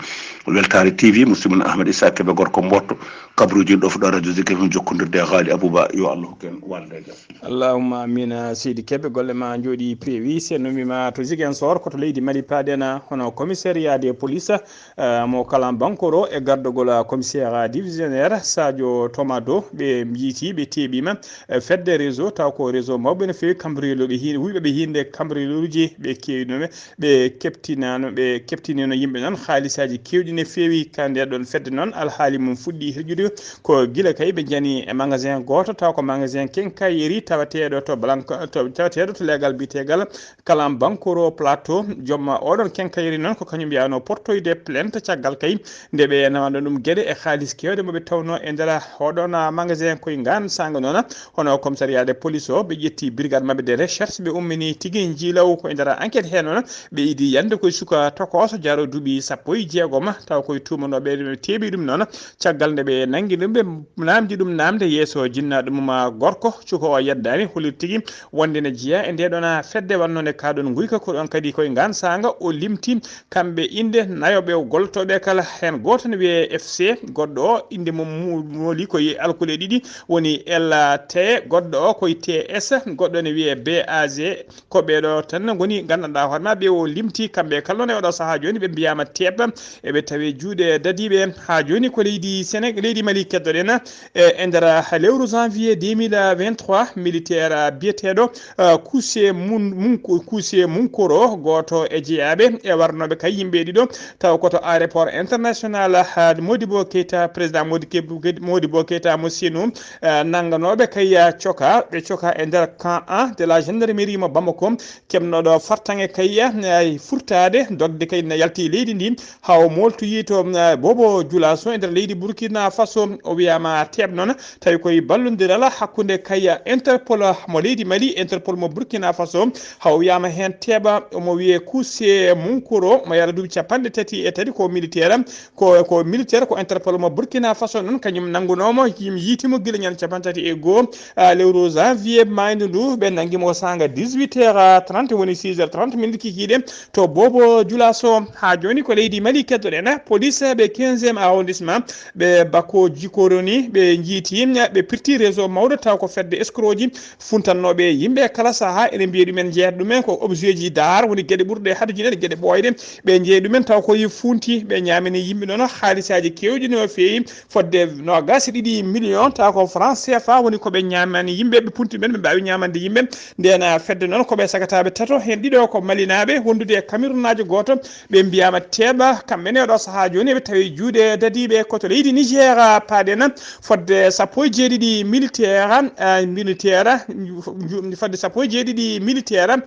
Weltaare T V, musidɗo mon Ahmad Issa Kebe gorko Mbootto, kabaruuji ɗo fuɗɗo radio Zik F M jokkondirde e Haali Abouba, yo Allah hokku en walde e jam. Allahumma amina. Seydi Kebe, golle ma njooɗi peewi. Sen no mbima to Ziguinchor, ko to leydi Mali paaɗen, hono commissariat de police, eh, mo Kalan Bankoro e gardagol, eh, commissaire divisionnaire Sadio Tomado, ɓe njiiti, ɓe teeɓima, eh, fedde réseau, taw ko réseau mawɓe no feewi, cambriolooɓe hin-, wuyɓe ɓe hinde cambrioleruji ɓe keewinoɓe, ɓe keptinano, ɓe keptinino yimɓe noon haalisaaji keewɗi no feewi. Ka nde ɗon fedde noon alhaali mum fuɗɗi hirƴude ko gila kay ɓe njani e magasin gooto, taw ko magasin quincaillerie tawateeɗo to Blanc-, to, tawateeɗo to leegal biyeteegal Kalan Bankoro Plateau. Joom oɗon quincaillerie noon ko kañum yaano portoyde plainte caggal kay nde ɓe nawano ɗum geɗe e haalis keewɗe mo ɓe tawno e nder oɗon magasin. Koye ngaan saanga noon, hono commissariat de police o, ɓe ƴetti brigade maɓɓe de recherche, ɓe ummini tigi njiilaw ko e nder enquête he noon. Ɓe idi yande koye suka tokooso jaro duuɓi sappo e jeegom, taw koye tuumanooɓe ɓe teeɓi ɗum noon. Caggal nde ɓe nanngi ɗum, ɓe naamndi ɗum naamnde yeeso jinnaaɗo mum gorko, cuko o yeddaani, hollitii tigi wonde ne jeyaa e ndee ɗoon fedde wannoo nde kaaɗon nguyka, ko ɗoon kadi koye ngaan saanga o limti kamɓe innde nayo ɓe gollotooɓe kala. Heen gooto ne wiyee F C, goɗɗo o innde mum mu-, mooli koye alkule ɗiɗi, woni L T, goɗɗo o koye T S, goɗɗo ne wiyee B A G. Ko ɓee ɗoo tan ngoni nganndanɗaa hoore ma, ɓe o limti kamɓe kala noon e oɗo sahaa jooni, ɓe mbiyaama teeɓa, eɓe tawi juuɗe dadiiɓe. Haa jooni ko leydi Séné-, leydi Mali keddoɗen, e, e nder lewru janvier deux mille vingt-trois, militaire biyeteeɗo, eh, Kuuse Mun-, Mun-, Kuuse Munkoro, gooto e jeyaaɓe e warnooɓe kay yimɓe ɗiɗo, taw ko to aéroport international, eh, Modibo Keita, président Modi Ke-, Modibo Keita mo Senu, eh, nannganooɓe kay, eh, coka, ɓe coka e nder camp un de la gendarmerie mo Bamako, keɓnooɗo fartaŋŋe kay, eh, furtaade, dogde kay ne yalti leydi ndi, haa o mooltoyi to, eh, Bobo Julaso e nder leydi Burkina Faso. O wiyaama teeɓ noon, tawi koye ballondiral hakkunde kay Interpol mo leydi Mali, Interpol mo Burkina Faso. Haa o wiyaama heen teeɓa, omo wiyee Kuuse Munkoro, mo yahata duuɓi capanɗe tati e tati, ko militaire, ko, ko militaire, ko Interpol mo Burkina Faso noon, kañum nanngunoomo, yim-, yiitimo gila ñande capanɗe tati e goo, ah, lewru janvier maaydu ndu, ɓe nanngi mo saanga dix-huit heures trente, woni six heures trente minutes kikiiɗe, to Bobo Julaso. Haa jooni ko leydi Mali keddoɗen, police ɓe quinzième arrondissement, ɓe Bako Jikoroni, ɓe njiiti, ɓe pirti réseau mawɗo, taw ko fedde escroc ji funtannooɓe yimɓe kala sahaa. Ene mbiya ɗumen jeeyat ɗumen ko objet ji d'art, woni geɗe ɓurɗe hatojinede, geɗe ɓooyɗe. Ɓe njeeyi ɗumen taw ko yi funti, ɓe ñaamini yimɓe noon haalisaaji keewɗi no feewi, fodde noogaas e ɗiɗi million, taw ko franc C F A woni ko ɓe ñaamani yimɓe, ɓe punti ɓen, ɓe mbaawi ñaamande yimɓe. Ndeen fedde noon ko ɓe sagataaɓe tato, heen ɗiɗo ko malinaaɓe, wondude e Camerounaajo gooto, ɓe mbiyaama teeɓa, kamɓe ne ɗo sahaa jooni, ɓe tawi juuɗe dadiiɓe ko to leydi Niger, paaɗen fodde sappo e jeeɗiɗi militaire, eh, militaire, ju-, fodde sappo e jeeɗiɗi militaire,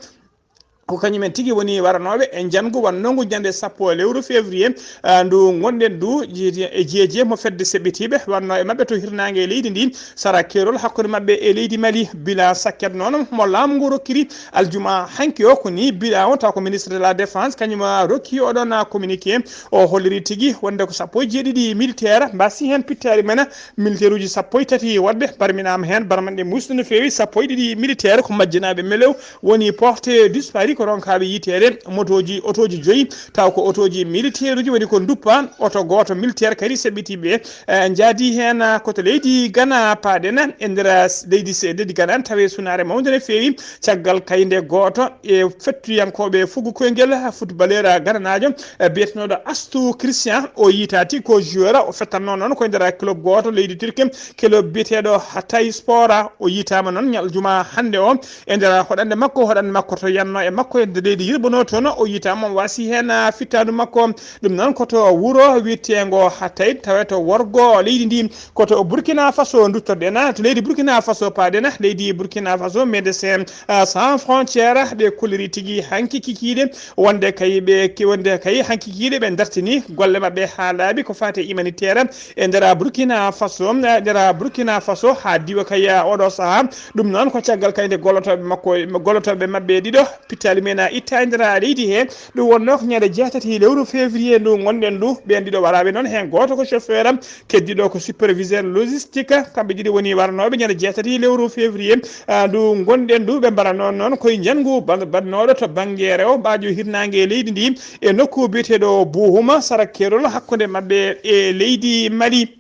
ko kañumen tigi woni waranooɓe e njanngu wannongu ñande sappo lewru février, ah, ndu ngonɗen ndu, ji-, e jeeje mo fedde seɓɓitiiɓe wannoo e maɓɓe to hirnaange leydi ndi, sara keerol hakkunde maɓɓe e leydi Mali. Bilan sakket noon mo laamu ngu rokkiri aljuma hanki o, ko ni bilan o, taw ko ministre de la défense, kañum rokki oɗon communiqué. O holliri tigi wonde ko sappo e jeeɗiɗi militaire mbasi heen pittaali men, militaire uji sappo e tati woɗɓe barminaama heen, barmanɗe muusde no feewi, sappo e ɗiɗi militaire ko majjinaaɓe melew, woni porté disparu, ko ronkaaɓe yiteede, motooji, otooji joyi, taw ko otooji militaire uji woni ko nduppa, oto gooto militaire kadi seɓɓitiiɓe, eh, njaadi heen, ah, ko to leydi Ghana paaɗen, e nder, ah, leydi se-, leydi Ghana tawi sunaare mawnde no feewi, caggal kaynde gooto e fettuyankooɓe fugo koyngel footballeur gananaajo, eh, biyetenooɗo Astu Christian, o yitaati ko joueur, o fettanno noon ko e nder club gooto leydi Turquie, club biyeteeɗo Hatay Sport. O yitaama noon ñal juma hannde o e nder hoɗande makko, hoɗande makko to yanno e makko e nder leydi Yirbono toon, o yitaama o wasi heen, ah, fittaandu makko. Ɗum noon ko to wuro wiyeteengo Hatay, tawa to worgo leydi ndi, ko to Burkina Faso nduttoɗen. To leydi Burkina Faso paaɗen, leydi Burkina Faso, Médecins, ah, Sans Frontières, ɓe kolliri tigi hanki kikiiɗe wonde kay ɓe, wonde kay hanki kikiiɗe ɓe dartini golle maɓɓe haa laaɓi ko faati e humanitaire e nder Burkina Faso, e nder Burkina Faso haa diwa kay oɗo sahaa. Ɗum noon ko caggal kay nde gollotooɓe makko, gollotooɓe maɓɓe ɗiɗo, pittaali men a itta e nder leydi he. Ɗum wonnoo ko ñande jeetati lewru février ndu ngonɗen ndu. Ɓeen ɗiɗo waraaɓe noon, heen gooto ko chauffeur, keddiiɗo ko superviseur logistique. Kamɓe ɗiɗo woni waranooɓe ñande jeetati lewru février, ah, ndu ngonɗen ndu. Ɓe mbaranoon noon koye njanngu ban-, bannooɗo to bannge rewo mbaajo hirnaange leydi ndi, e nokku biyeteeɗo Buhuma, sara keerol hakkunde maɓɓe e leydi Mali.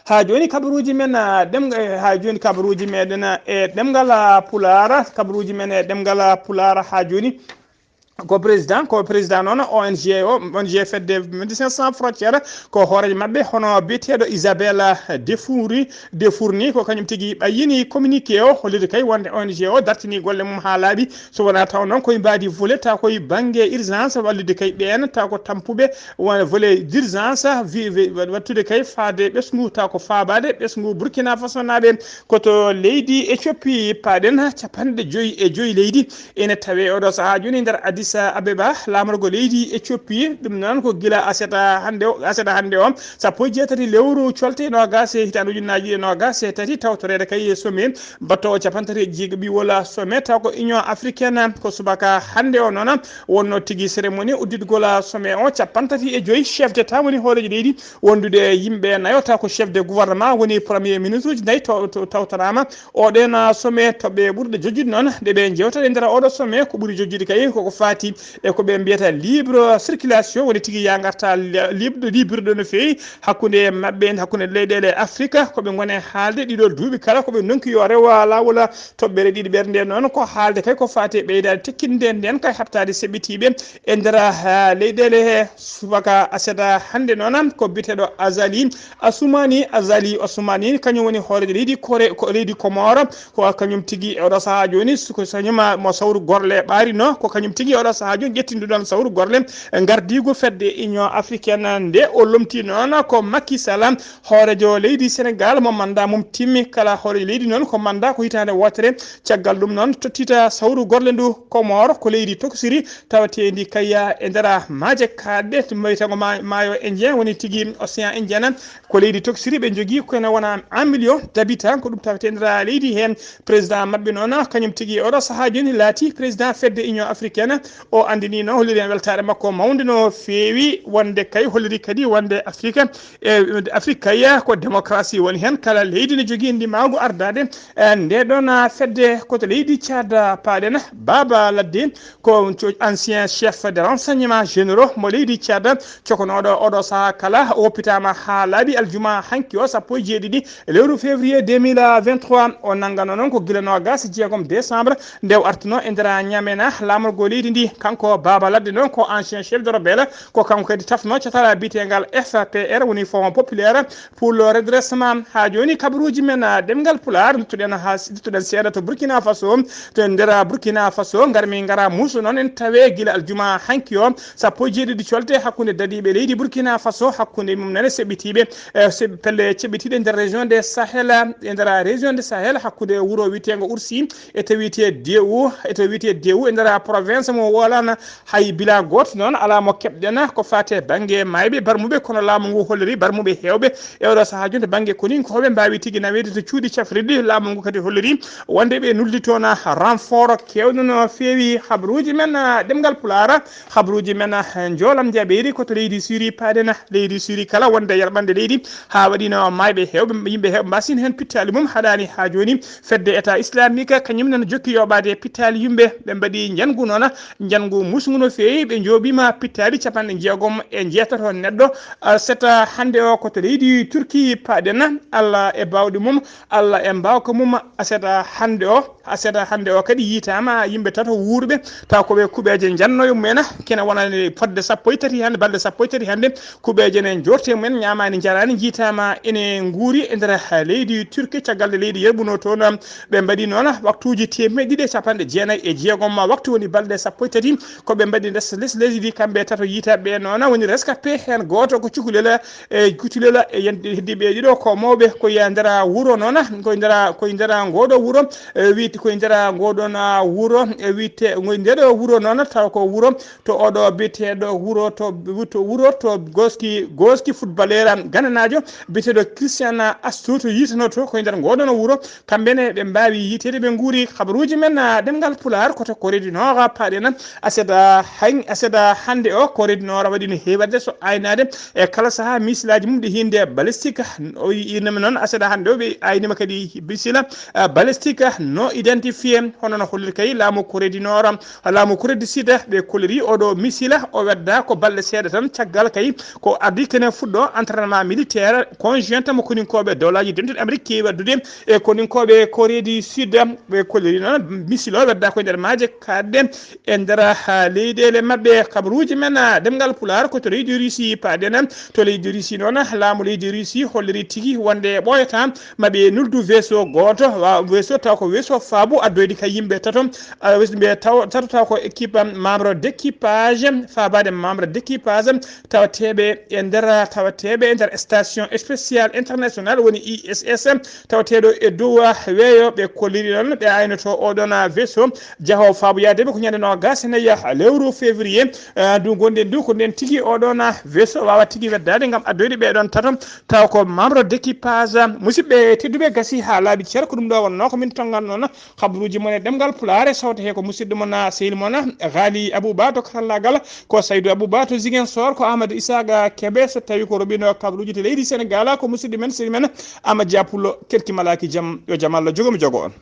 Haa jooni kabaruuji men, ah, ɗemga-, eh, haa jooni kabaruuji meɗen, ah, e ɗemngal, ah, Pulaar, kabaruuji men e ɗemngal, ah, Pulaar haa jooni. Ko président, ko président noon O N G o, O N G fedde Médecins Sans Frontières, ko hooreejo maɓɓe hono biyeteeɗo Isabelle Defourny, Defourny, ko kañum tigi ɓayyini communiqué o, hollirde kay wonde O N G o dartini golle mum haa laaɓi, so wonaa taw noon koye mbaadi volet, taw koye bannge urgence, wallude kay ɓeen, taw ko tampuɓe, won volet d'urgence, wi-, wi-, wattude kay faade ɓesngu, taw ko faabaade ɓesngu Burkina Faso naaɓe. Ko to leydi Éthiopie paaɗen, capanɗe joyi e joyi leydi ene tawee oɗo sahaa jooni nder Addis Addis Abeba, laamorgo leydi Ethiopie, ɗum noon ko gila aseta hannde o, aseta hannde o, sappo e jeetati lewru colte noogas e hitaande ujunnaaji ɗiɗi e noogas e tati, tawtoreede kay e sommet battoowo capanɗe tati e jeeɗiɗi ɓiwol sommet, taw ko Union africaine, ko subaka hannde o noon wonno tigi cérémonie udditgol sommet o. Capanɗe tati e joyi chef d'État woni hooreejo leydi wondude e yimɓe nayo, taw ko chef de gouvernement woni premier ministre uji nayi to, to, tawtoraama. Oɗon sommet toɓɓe ɓurɗe jojjude noon, ɗe ɓe njewtata e nder oɗo sommet, ko ɓuri jojjude kay koko faati e ko ɓe mbiyata libre circulation, woni tigi ya ngarta li-, libre, libre no feewi hakkunde maɓɓe, hakkunde leyɗeele Afrika, ko ɓe ngoni haalde ɗiɗo duuɓi kala, ko ɓe ndonki yo rewa laawol toɓɓere ɗiɗi ɓernde noon, ko haalde kay ko faati e ɓeydaade tekkinde nden kay haɓtaade seɓɓitiiɓe e nder, ah, leyɗeele he. Subaka aseta hannde noon ko biteɗo Azali Assoumani, Azali Assoumani, kañum woni hooreejo leydi Kore, ko leydi Komoro, ko kañum tigi e oɗo sahaa jooni, ko kañum mo sawru gorle ɓaarino, ko kañum tigi e oɗo sahaa jooni ƴettindu ɗon sawru gorle ngardiigu fedde Union africaine. Nde o lomti noon ko Macky Sall, hooreejo leydi Sénégal mo mandat mum timmi, kala hooreejo leydi noon ko mandat ko hitaande wootere, caggal ɗum noon tottita sawru gorle ndu Komoro, ko leydi tokosiri, tawateendi kayya e nder maaje kaaɗɗe, mbiyeteengo ma-, maayo Indien, woni tigi océan Indien, ko leydi tokosiri ɓe njogii, kono wona un million d'habitants, ko ɗum tawetee e nder leydi heen. Président maɓɓe noon, kañum tigi oɗo sahaa jooni laati président fedde Union africaine, o anndinii noon, holliri heen weltaare makko mawnde no feewi, wonde kay holliri kadi wonde Afrique, e Afrique kay ko démocratie woni heen, kala leydi ne jogii ndimaagu ardaade, e nde ɗoon fedde. Ko to leydi Tchad paaɗen, Baba Ladde, ko co-, ancien chef de renseignement généraux mo leydi Tchad, cokonooɗo oɗo sahaa kala, o woppitaama haa laaɓi aljuma hanki o, sappo e jeeɗiɗi lewru février deux mille vingt-trois. O nanngano noon ko gila noogas e jeegom décembre, nde o artuno e nder N'Djamena, laamorgo leydi ndi. Kanko Baba Ladde noon ko ancien chef de rebelle, ko kanko kadi tafno catala biyetegal F P R, woni Front Populaire pour le Redressement. Haa jooni kabaruuji men, ah, ɗemngal Pulaar, nduttuɗen haa, nduttuɗen seeɗa to Burkina Faso. To nder Burkina Faso, ngar min ngara muuso noon en tawe gila aljuma hanki o, sappo e jeeɗiɗi colte hakkunde dadiiɓe leydi Burkina Faso, hakkunde mum nene seɓɓitiiɓe, e seɓ-, pelle ceɓɓitiiɗe nder région de Sahel, e nder région de Sahel, hakkunde wuro wiyeteengo Ursi, e to wiyetee Dewu, e to wiyetee Dewu, e nder province mo Wolana, hay bila gooto noon alaa mo keɓɗen ko faati e bannge maayɓe barmuɓe, kono laamu ngu holliri barmuɓe heewɓe e oɗo sahaa jooni to bannge koninkooɓe mbaawi tigi naweede to cuuɗi cafrirɗi. Laamu ngu kadi holliri wonde ɓe nuldi toon renfort keewɗo no feewi. Habaruuji men, ah, ɗemngal Pulaar, habaruuji men, ah, njoolam jaɓeeri ko to leydi Siri paaɗen. Leydi Siri kala wonde yarɓande leydi haa waɗino maayɓe heewɓe, yimɓe heewɓe mbasino heen pittaali mum, haɗaani haa jooni fedde État islamique kañum nana jokki yoɓaade pittaali yimɓe. Ɓe mbaɗi njanngu noon, njanngu musngu no feewi, ɓe njooɓiima pittaali capanɗe jeegom e njeetato neɗɗo. Aseta hannde o ko to leydi Turki paaɗen. Allah e baawɗe mum, Allah e mbaawka mum, aseta hannde o, aseta hannde o kadi yiytaama yimɓe tato wuurɓe, taw ko ɓe kuɓeeje njannoyo mumen, kene wonani fodde sappo e tati hannde, balɗe sappo e tati hannde, kuɓeeje ne njoorte mumen, ñaamaani njaraani, njiytaama ene nguuri e nder leydi Turki, caggal nde leydi yerɓuno toon. Ɓe mbaɗi noon waktuuji teemeɗɗe ɗiɗi e capanɗe jeenayi e jeegom waktu, woni balɗe sappo e tati, ko ɓe mbaɗi les, les leydi ndi, kamɓe tato yiytaɓe noon, woni rescapé heen gooto ko cukalel, e cukalel, e yen-, heddiiɓe ɗiɗo ko mawɓe, ko e nder wuro noon, ko e nder, ko e nder ngooɗo wuro, e wiite, ko e nder ngooɗon wuro, e wiite, ko e nder wuro noon, taw ko wuro to oɗo biyeteeɗo wuro to, to wuro to Goski, Goski footballeur gananaajo biyeteeɗo Christian Astu to yiitano to, ko e nder ngooɗon wuro, kamɓe ne ɓe mbaawi yiiteede, ɓe nguuri. Habaruuji men, ah, ɗemngal Pulaar, ko to Corée du Nord paaɗen. Aseda han-, aseda hannde o, Corée du Nord waɗi no heewi waɗde so aynaade e kala sahaa misilaaji mum ɗi hiinde balistique. O yi-, inama noon, aseda hannde o, ɓe aynima kadi misila, ah, balistique non identifié, hono no holliri kay laamu Corée du Nord. Laamu Corée du Sud, ɓe kolliri oɗo misila, o wedda ko balɗe seeɗa tan, caggal kay ko addi kene fuɗɗo entraînement militaire conjointe mo koninkooɓe Dowlaaji Dentuɗi Amérique keewi waɗdude e koninkooɓe Corée du Sud. Ɓe kolliri noon misila o wedda ko e nder maaje kaaɗɗe e nder, ah, leyɗeele maɓɓe. Habaruuji men, ah, ɗemngal Pulaar ko to leydi Russie paaɗen. To leydi Russie noon, laamu leydi Russie holliri tigi wonde ɓooyata ma ɓe nuldu vaisseau gooto, wa-, vaisseau taw ko vaisseau faabu addoyde ka yimɓe tato, wesɓe tato taw ko équipe membre d'équipage, faabaade membre d'équipage tawateeɓe e nder tawateeɓe e nder station spéciale internationale woni I S S, tawateeɗo e dow weeyo. Ɓe kolliri noon ɓe aynoto oɗon vaisseau jahoowo faabuyaade ɓe ko ñande nogas e nayi lewru février ndu gonɗen ndu. Ko nden tigi oɗon vaisseau waawa tigi weddaade ngam addoyde ɓeɗon tato taw ko membre d'équipage. Musidɓe tedduɓe, gasi haa laaɓi cer, ko ɗum ɗo wonnoo ko min tonganno noon. Kabaruuji mon e ɗemngal Pulaar, sawto he ko musidɗo mon, sehil mon, Ghali Abouba to karallaagal, ko Saydou Abouba to Ziguinchor, ko Amadou Isaaga Kebe so tawi ko roɓino kabaruuji to leydi Sénégal, ko musidɗo men, sehil men Amadou Dia Pullo, kerki malaaki jam, yo jam Allah jogo mi jogo on.